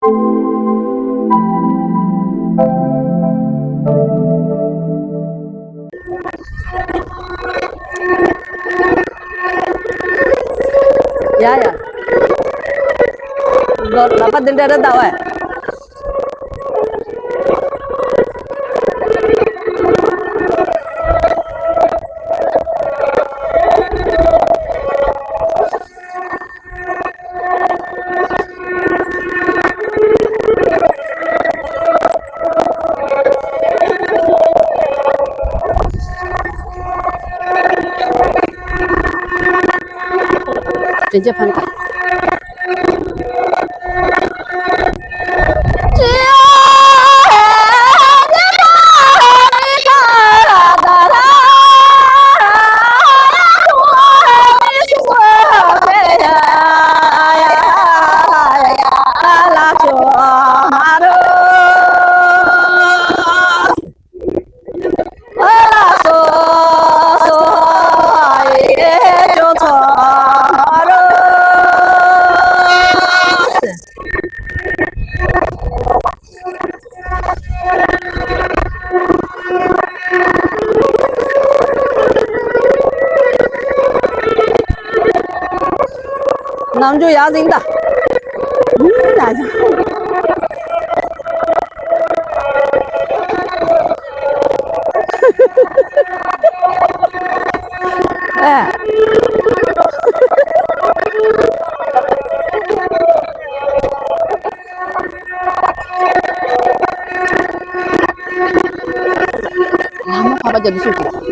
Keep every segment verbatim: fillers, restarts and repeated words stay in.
ཡ་ཡ། ལོ་ལ་པ་འདི་འདྲ་རེད་ད་ཝེ། དྲིན་ཆེ་ཕན་ཁ། ནམ་རྒྱུན་ཡག་ཟིན་ད། ཡིན་ན་ཅང་། ཨེ། ལྷ་མོ་འཕགས་པ་རྒྱལ་པོ་སུ་གི།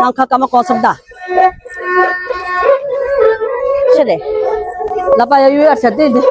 ནང་ཁ་ཀ་མ་གོང་སོང་ད། ཤི་རེད། ལ་པ་ཡ་ཡུ་ཡར་ཤ་དེ་འདི།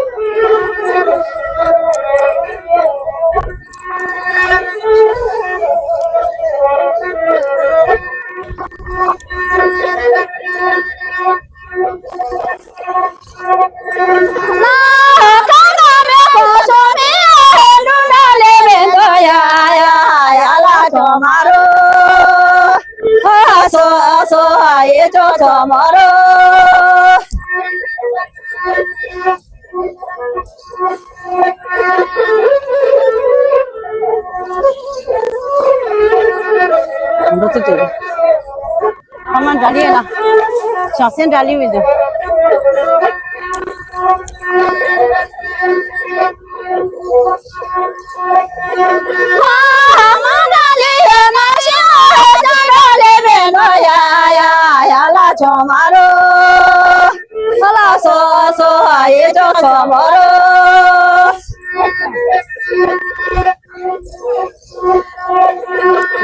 འགྲོ་ཚིག་ཅིག་ཕ་མ་འདྲ་ལི་ཡ་ལ། ཞག་སེན་འདྲ་ལི་བི་འདུག་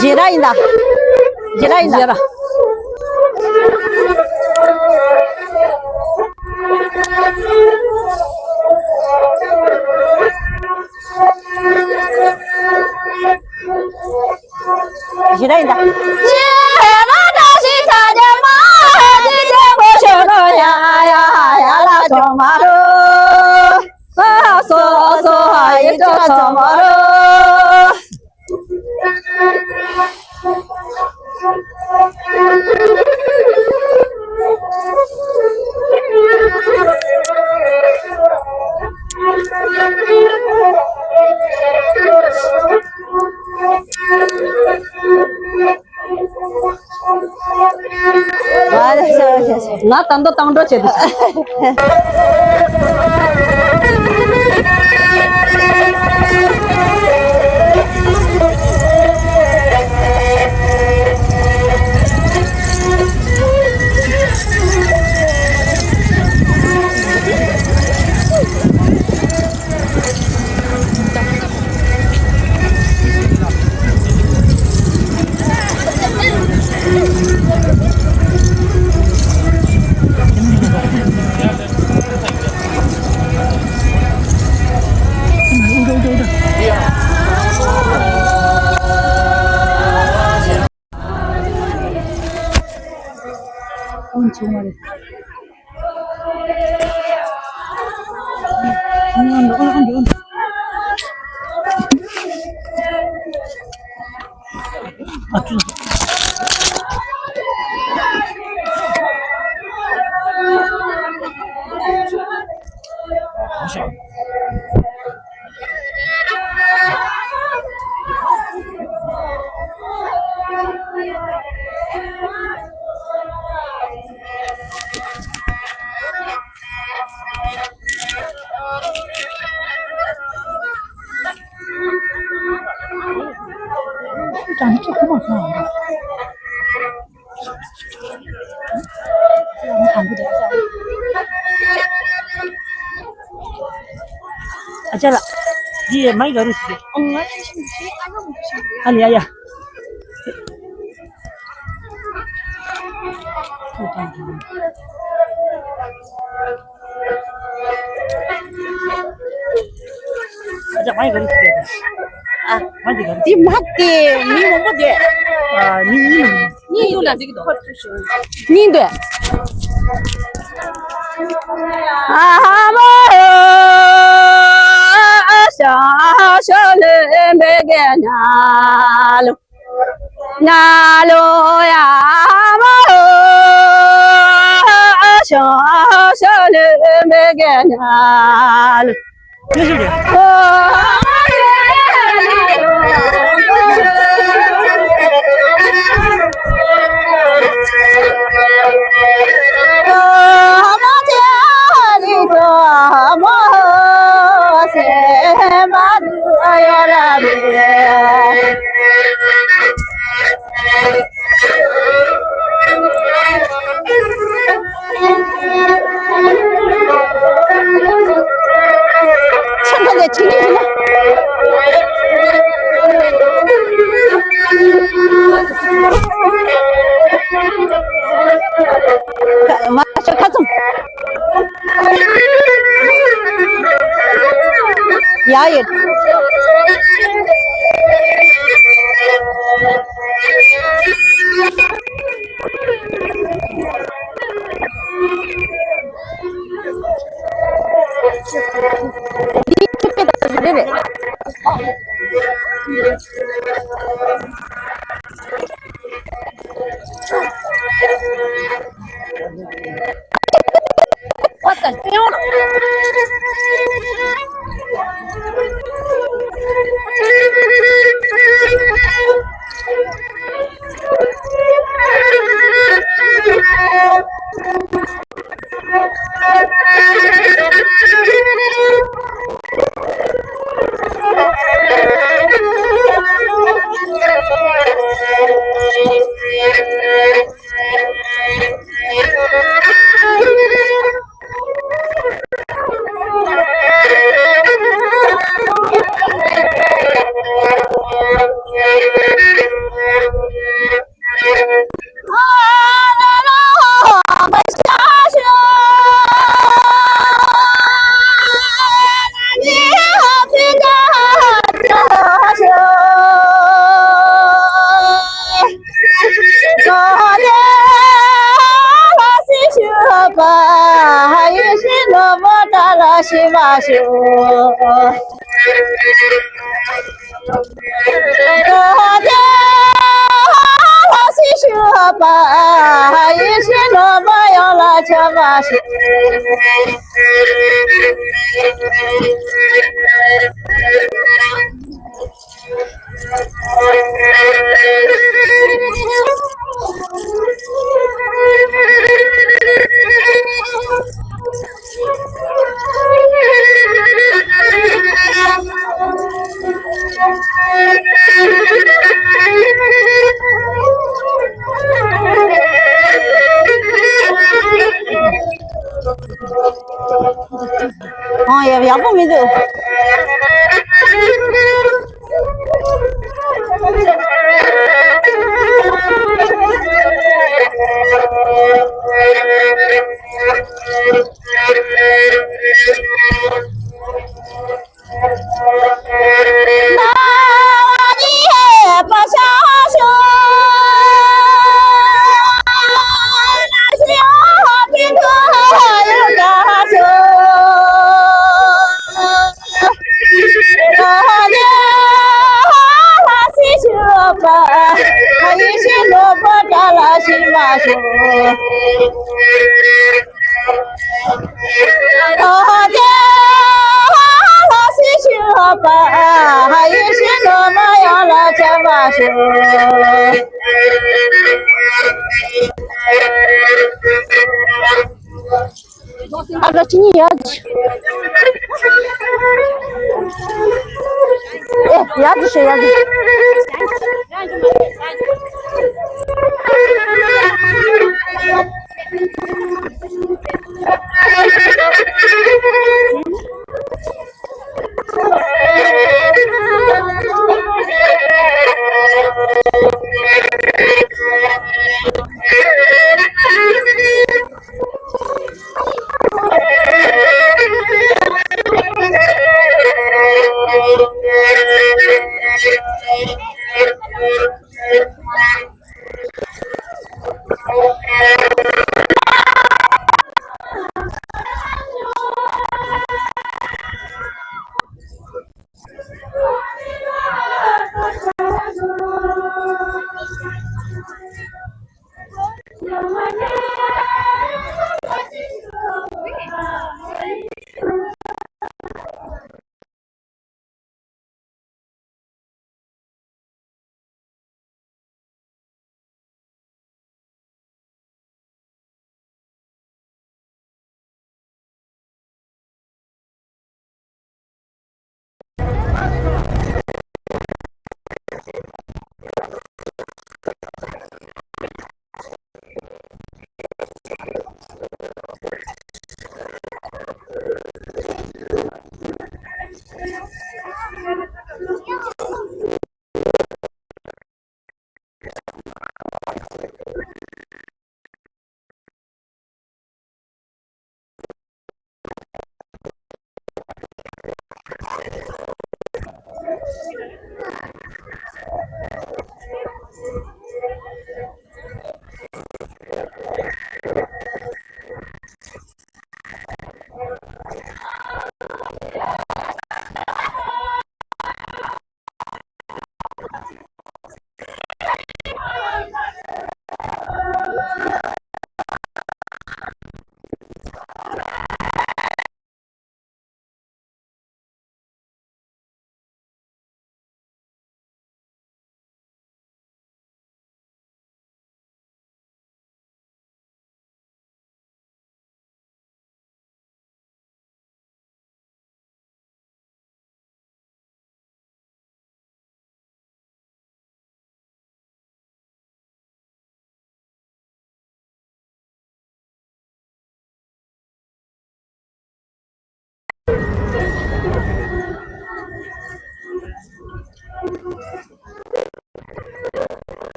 ཞེ་ར་ཡིན་ད། ཞེ་ར་ཡིན་ད། ཞེ་ར། ཞེ་ར་ཡིན་ད། ཨ་རོ། ཨ་སོ་སོ་ཧ་ཡེ་ཅོ་སོ་མ་རོ། ང་ད་ལྟ་བཏང་འགྲོ་བྱེད་དུ། ཨ་ཅག་ལགས། འདི་མ་ཡི་ག་རུ་ཞིག་ཨ་ལ་ཡ་ཡ། ཨ་ཅག་མ་ཡི་ག་རུ་ཞིག་ཨ། མ་འདི་ག་རུ། འདི་མ་དེ་མི་མང་པོ་དེ། ཨ་མི་གཉིས་མ། གཉིས་འདུག་ལ་འདི་གི་དོ། གཉིས་འདུག་ཨ་ཧ་མ་ཨ་ཤ་ཤ་ལེ་མེ་གེ་ཉ་ལུ། ཉ་ལོ་ཡ་མ་ཧོ། ཨ་ཤ་ཤ་ལེ་མེ་གེ་ཉ་ལོ། མ་ཤོད་ཁ་ཚུམ། ཡ་ཡོད། འདི་ཆུ་སྐྱེས་དང་རེ་རེ། ལ་ཤི་མ་ཤི། རྡོ་རྗེ་ལ་སྲི་ཞུ་བ། ཡེ་ཤེས་ནོར་བུ་ཡོངས་ལ་ཆ་མ་ཤི། ཨང་། ཡག་ཡག་པོ་མི་འདུག་ཨ་ལ་ཅི་ནི་ཡ་ཇི། ཨེ་ཡ་ཇི་ཤེ་ཡ་ཇི།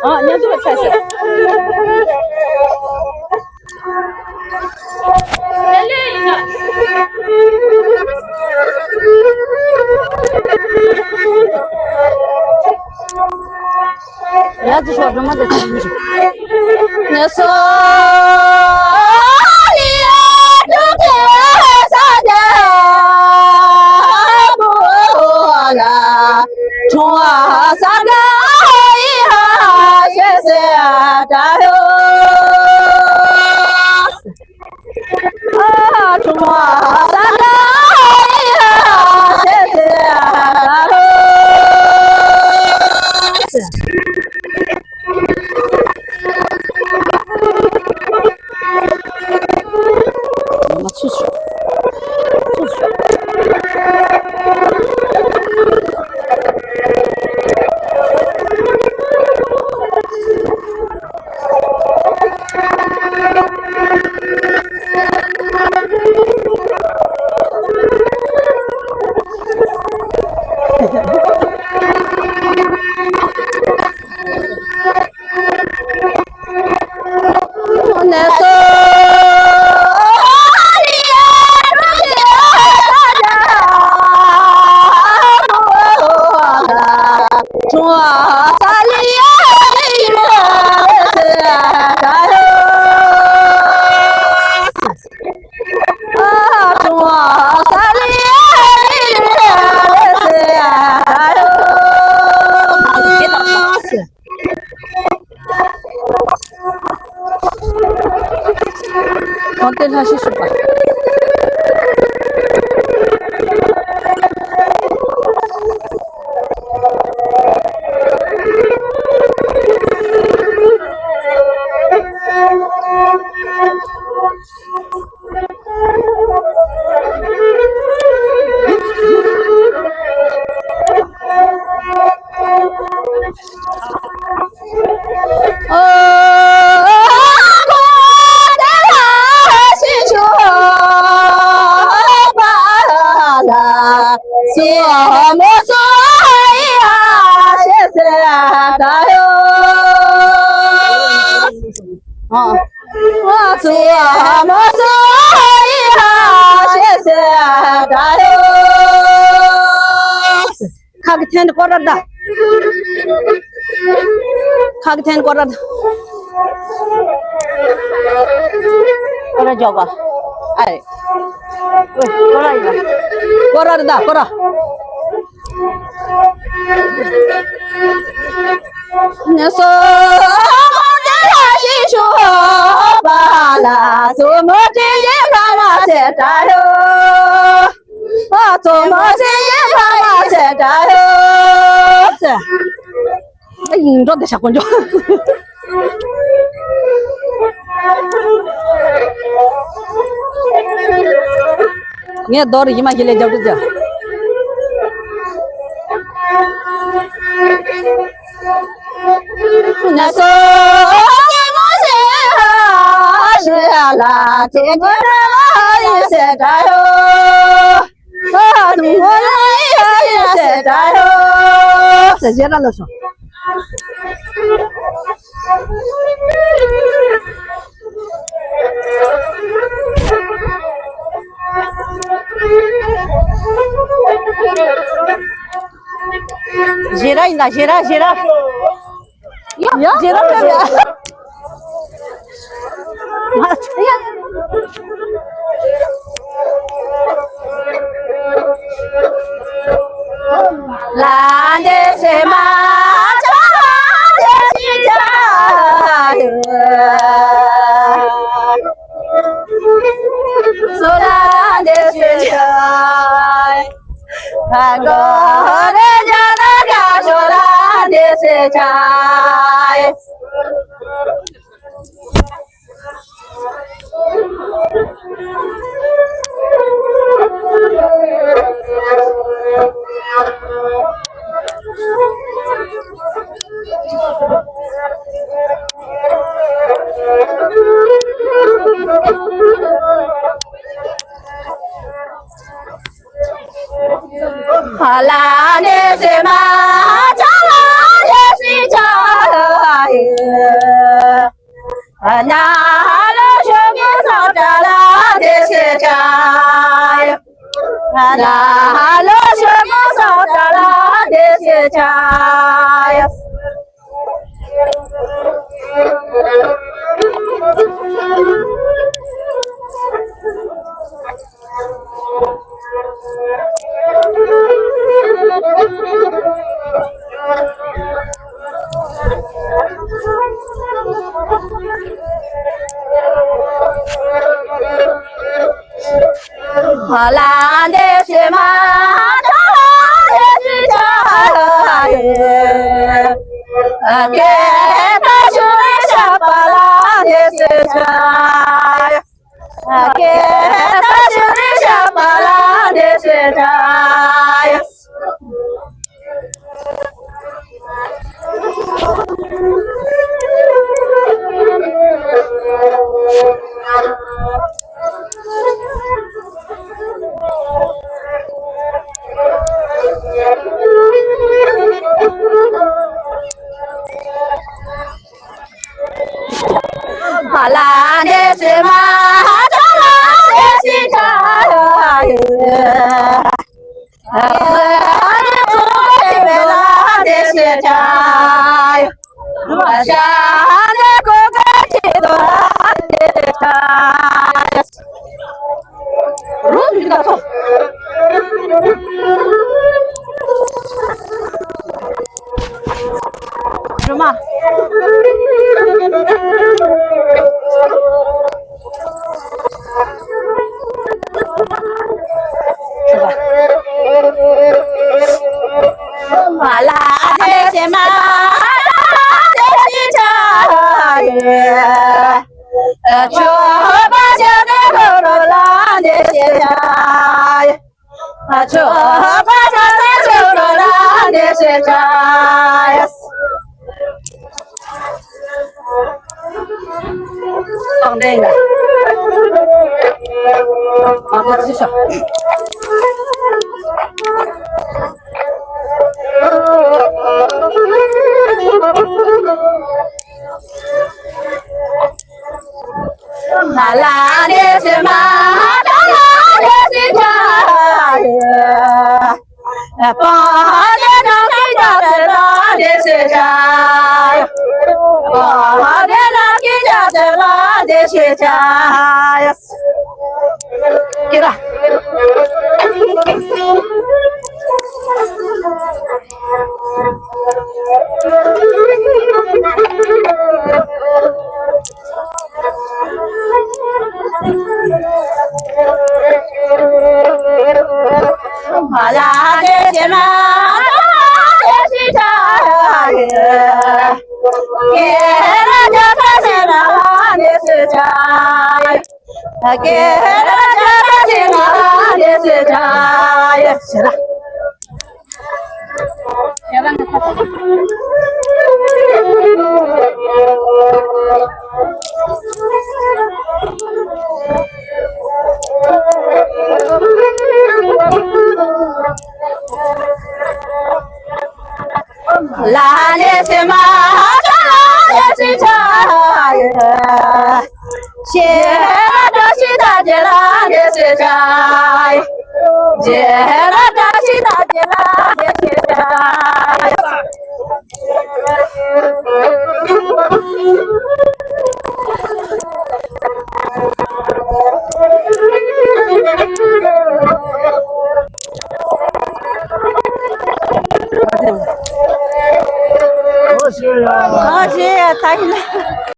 ཨ། མཉམ་དུ་ལ་ཆ་ཤས། གོང་དེ་ལྷ་ཞིག་ཞུགས་པ། ཁ་གི་འཐེན་སྐོར་ར་ད། ཁ་གི་འཐེན་སྐོར་ར་ད། སྐོར་ར་འཇོག་པ། ཨ་རེ། སྐོར་ར་ཡིན་པ། སྐོར་ར་ད་སྐོར་ར། ཨ་འགྲོ་འདི་ཤ་དཀོན་མཆོག་ངས་རྡོ་རུ་ཡི་མ་ཞིག་ལས་རྒྱབ་ཏུ་བྱ། ཞེ་ར་ཡིན་ད་ཞེ་ར་ཞེ་ར། ཡ་ཞེ་ར་ཡ། རུ་མི་ད་ཚོ། རུ་མ།